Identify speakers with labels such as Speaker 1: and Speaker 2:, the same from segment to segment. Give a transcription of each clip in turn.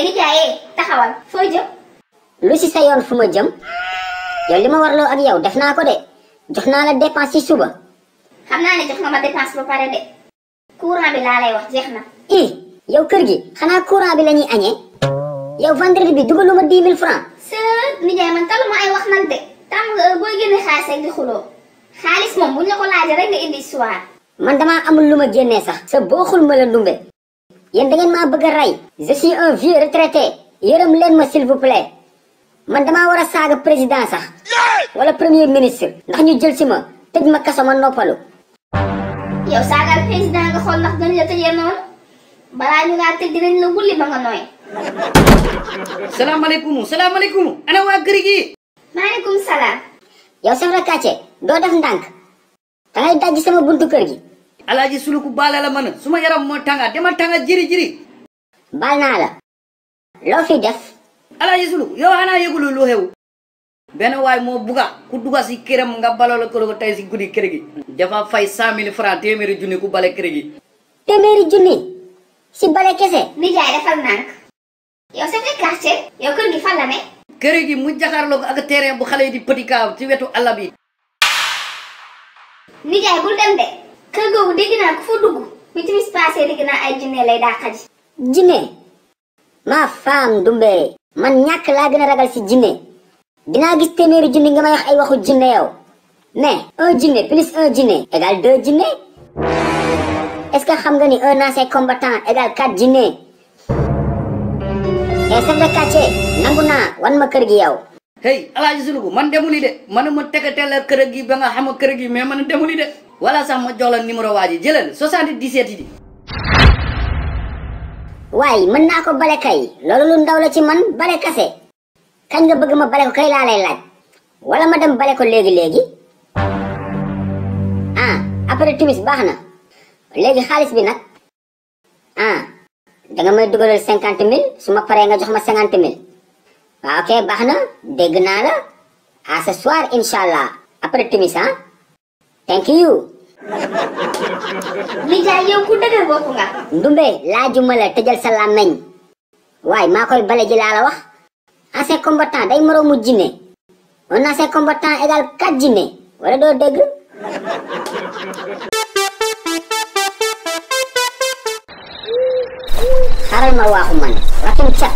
Speaker 1: nijaay taxawal foo jëm.
Speaker 2: lu si sa yoon fu ma jëm yow li ma warloo ak yow def naa ko de jox naa la dépense ci suba.
Speaker 1: xam naa ne jox nga ma dépense ba pare de courant bi laa lay wax jeex na.
Speaker 2: yow kër gi xanaa courant bi la ñuy añee yow vendredi bi dugaluma 10 000 francs.
Speaker 1: nijaay man taluma ay wax nag de tam nga booy génne xaalis rek di xuloo xaalis moom buñ la ko laajee rek nga indi histoire.
Speaker 2: man damaa amul lu ma génnee sax sa booxul ma la ndumbe yéen da ngeen maa bëgg a rey. je suis un vieux retraité yërëm leen ma s'il vous plaît man damaa war a saaga président sax wala premier ministre ndax ñu jël si ma tëj ma kaso ma noppalu.
Speaker 1: yow saagal président nga xool ndax dañ la tëjee noonu balaa ñu laa tëj dinañ la wulli ba nga nooy.
Speaker 3: salaamaaleykum ana waa kër gi.
Speaker 1: maaleykum salaam.
Speaker 2: yow chef de quartier doo def ndànk dangay dajji sama buntu kër gi.
Speaker 3: alaaji suluku baale la mën suma yaram moo tànga dama tànga jiri.
Speaker 2: baal naa la loo fi def.
Speaker 3: alaaji suluku yow xanaa yëgulu lu xew benn waay moo buga ku duga si këram nga baloo la ko tey si guddi kër gi dafa fay 100 000 francs téeméeri junni ku bale kër gi.
Speaker 2: téeméeri junni si bale kese.
Speaker 1: nijaay defal nànk yow chef de quartier yow kër gi fan la ne.
Speaker 3: kër gi mu jakaarloo ko ak terrain bu xale yi di petit kaaw ci wetu àll bi.
Speaker 1: nijaay bul dem de kër googu dégg naa ku fa dugg mi timis passé dégg naa ay jinne lay daa xaj.
Speaker 2: jinne ma femme Dumbe man ñàkk laa gën a ragal si jinne dinaa gis téeméeri junni nga may wax ay waxu jinne yow mais un jinne plus un jinne égale 2 jinne est-ce que xam nga ni un ancien combattant égale 4 jinne. chef de quartier nangu naa wan ma kër gi yow.
Speaker 3: hey alaaji suluku man demuli de man ma tegateel kër gi ba nga xam kër gi mais man demuli de wala sax ma jox la numéro waa ji jëlal 77 yi.
Speaker 2: waaye mën naa ko bale kay loolu lu ndaw la ci man bale kase kañ nga bëgg ma bale ko kay laa lay laaj wala ma dem bale ko léegi après timis baax na léegi xaalis bi nag danga may dugalal 50 000 su ma paree nga jox ma 50 000 waaw ok baax na dégg naa la à ce soir inshallah après timis thank you.
Speaker 1: nijaay yow ku dëgër bopp nga.
Speaker 2: Ndumbe laajuma la tëjal sa làmmeñ waaye maa koy bale ji laa la wax ancien combattant day moroomu jinne un ancien combattant égal 4 jinne wala doo dégg. xaaral ma waaxu man waxtum cat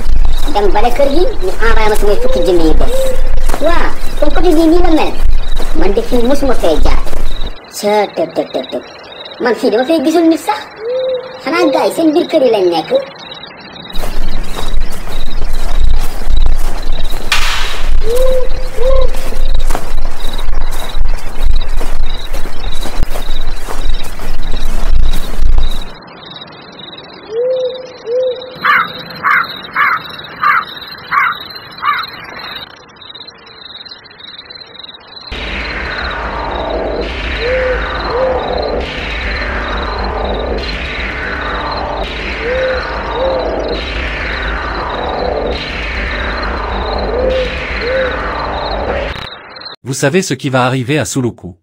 Speaker 2: dem bale kër gi ñu envoyé ma samay fukki jinne yi des waaw kon côté bii nii la mel man de fii mosuma fee jaar tëb man fii dama fay gisul nit sax xanaa gars yi seen biir kër yi lañ nekk.
Speaker 4: Vous savez ce qui va arriver à Suluku?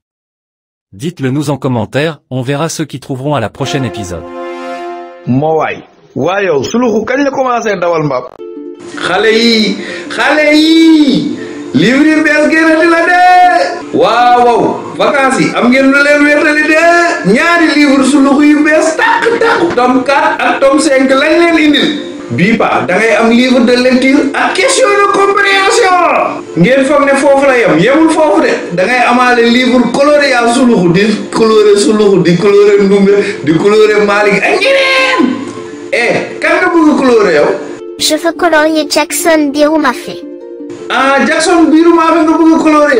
Speaker 4: Dites-le nous en commentaire, on verra ceux qui trouveront à la prochaine épisode.
Speaker 5: moo waay yow Suluku kañ la commencé dawal mbaam.
Speaker 6: xale yi livre yi bees génnati la de waaw vacances yi am ngeen lu leen wéetali de ñaari livre Suluku yu bees tàq tome 4 ak tome 5 lañ leen indil bii pa da ngay am livre de lecture ak question de compréhension ngeen foog ne foofu la yemul foofu de da ngay amaale livre coloré yaa Suluku di coloré Suluku di coloré Ndumbe di coloré Malick ak ñeneen kan nga bëgg coloré yow.
Speaker 7: Je veux colorier Jackson Birumafé.
Speaker 6: Jackson Birumafé nga bëgg coloré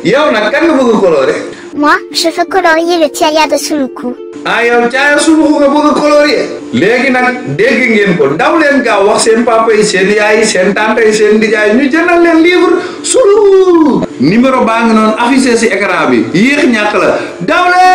Speaker 6: yow nag kan nga bëgg coloré.
Speaker 7: Moi, je veux colorier le Tiaya de Suluku.
Speaker 6: yow Tiaya Suluku nga bëgg coloré. léegi nag dégg ngeen ko daw leen gaaw wax seen papa yi seen yaay yi seen tante yi seen nijaay ñu jëndal leen livre Suluku. numéro baa ngi noonu affiché ci écran bi yéex ñàkk la daw leen.